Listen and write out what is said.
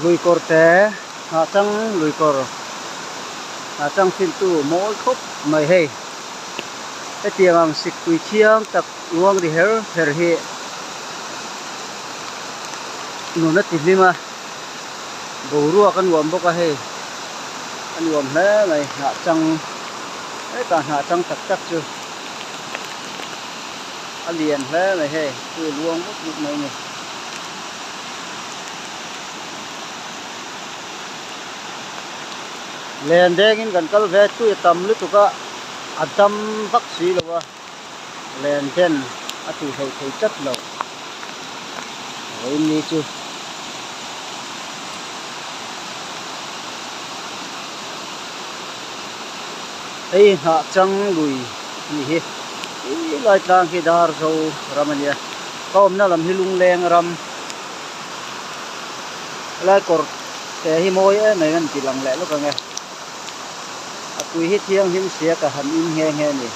Lui kawr te hnah chang lui kawr hnah chang fin tu mawi khawp mai hei hetiang ang sikpui thiang tak luang ri her her hi nun a ti hlim a boruak a nuam bawk a hei a nuam hle mai hnah chang hetah hnah chang tak tak chu a lian hle mai hei tui a luang vut vut mai a ni. Len dengin kan kal ve tui a tam lutuk a a dam vak si lo a len den a tih hleih thei tlat lo vawiin ni chu. Hei hnah chang lui ni hi ih lai tlang khi dar zo ram a nia ka awmna lam hi lungleng ram helai kawr te hi mawi em em a ni tih lang leh lawk ang e a tui hi thianghlim sia ka han in nghe nghe a ni.